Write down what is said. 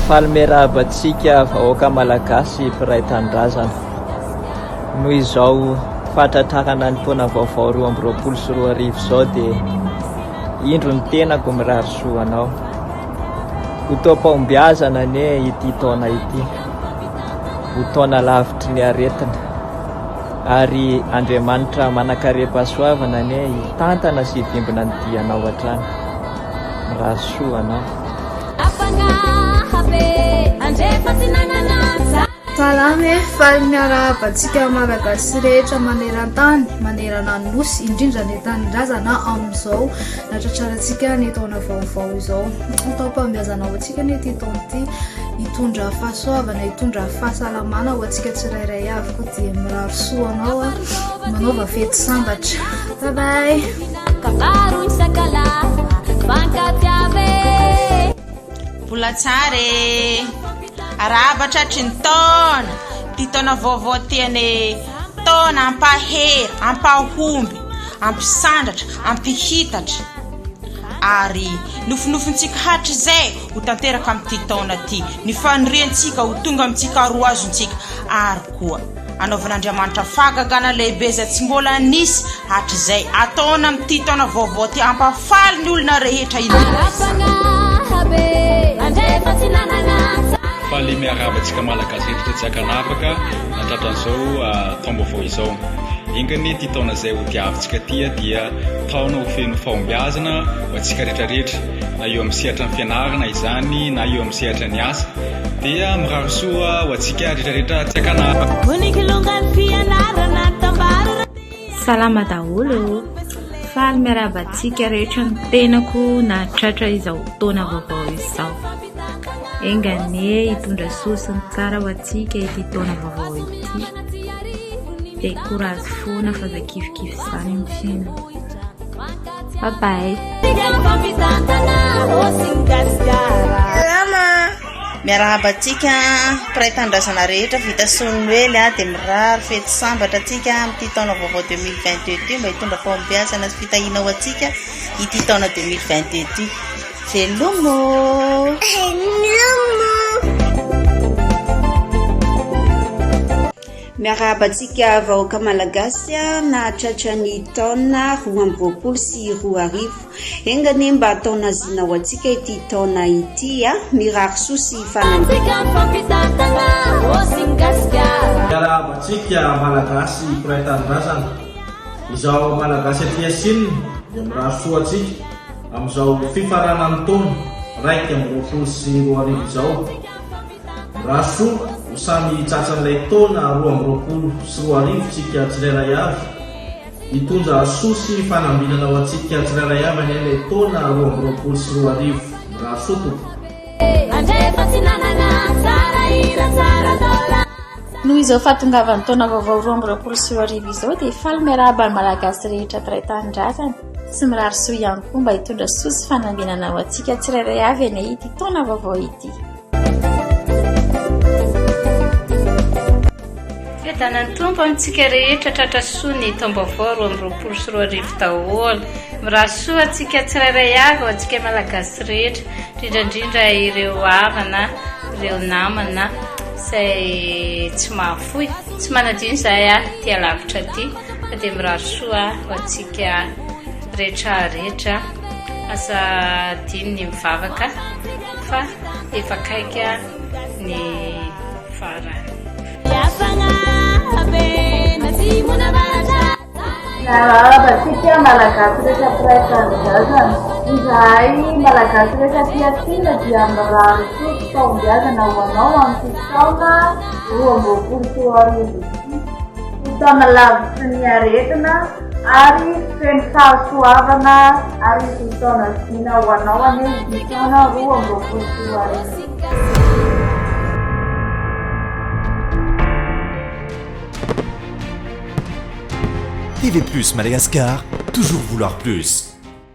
Faly miarahaba antsika vahoaka Malagasy mpiray tanindrazana. Noho izao fahatratrarana ny taona vaovao 2022 izao dia indro ny tenako mirary soa anao. Ho taom-pahombiazana anie ity taona ity. Ho taona lavitry ny aretina. Ary Andriamanitra manankarem-pahasoavana anie hitantana sy hivimbina ny dianao hatrany. Mirary soa anao. Salama e, faly miarahaba antsika Malagasy rehetra maneran-tany, manerana ny Nosy, indrindra ny tanindrazana amin'izao natratrarantsika ny taona vaovao izao. Ho taom-pahombiazana ho antsika anie ity taona ity, hitondra fahasoavana, hitondra fahasalamana ho antsika tsirairay avy koa dia mirary soa anao a, manaova fety sambatra. Bye bye. Mbola tsara e! Arahaba tratry ny taona, ty taona vaovao ty anie taona hampahery, hampahomby, hampisandratra, hampihitatra ary nofinofintsika hatrizay ho tanteraka amin'ity taona ty, ny faniriantsika ho tonga amintsika ary ho azontsika ary koa anaovan'Andriamanitra fahagagana lehibe izay tsy mbola nisy hatrizay ataona amin'ity taona vaovao ity hampafaly ny olona rehetra indrindra izany. Faly miarahaba antsika Malagasy rehetra tsy ankanavaka nahatratra an'izao taom-baovao izao. Enga anie ity taona izay ho diavintsika ity dia taona ho feno fahombiazana ho antsika rehetra rehetra na eo amin'ny sehatra ny fianarana izany na eo amin'ny sehatra ny asa dia mirary soa ho antsika rehetra rehetra tsy ankanavaka. Salama daholo ô! Faly miarahaba antsika rehetra ny tenako nahatratra izao taona vaovao izao. Enga anie hitondra soa sy ny tsara ho antsika ity taona vaovao ity. Dia courage foana fa aza kivikivy izany ny fiainana. Bye bye. Salama! Miarahaba antsika mpiray tanindrazana rehetra vita soa ny Noely dia mirary fety sambatra antsika amin'ity taona vaovao 2022 ity mba hitondra fahombiazana sy fitahiana ho antsika ity taona 2022 ity. Veloma ô! Veloma! Miarahaba antsika vahoaka Malagasy nahatratra ny taona 2022. Enga anie mba taona zina ho antsika ity taona ity a! Mirary soa sy Miarahaba antsika Malagasy mpiray tanindrazana. Izaho Malagasy aty Asinina dia mirary soa antsika amin'izao fifaranan'ny taona 2021 izao. Mirary soa ho samy tratran'ilay taona 2022 tsika tsirairay avy. Hitondra soa sy fanambinana ho antsika tsirairay avy anie ilay taona 2022. Mirary soa tompoko. Noho izao fahatongavan'ny taona vaovao 2022 izao dia faly miarahaba ny Malagasy rehetra mpiray tanindrazana sy mirary soa ihany koa mba hitondra soa sy fanambinana ho antsika tsirairay avy anie ity taona vaovao ity. Fiadanan'ny Tompo amintsika rehetra tratra soa ny taom-baovao 2022 daholo. Mirary soa antsika tsirairay avy ho antsika Malagasy rehetra, indrindra indrindra ireo havana, ireo namana izay tsy mahafoy, tsy manadino izahay aty alavitra aty fa dia mirary soa ho antsika rehetra rehetra. Aza adino ny mivavaka fa efa akaiky ny farany. Miarahaba antsika Malagasy rehetra mpiray tanindrazana. Izahay Malagasy rehetra aty Atsimo dia mirary soa sy fahombiazana ho anao amin'ity taona 2022 ity. Ho taona lavitry ny aretina ary feno fahasoavana ary ho taona zina ho anao anie ity taona 2022 ity. TV Plus Madagascar, toujours vouloir plus.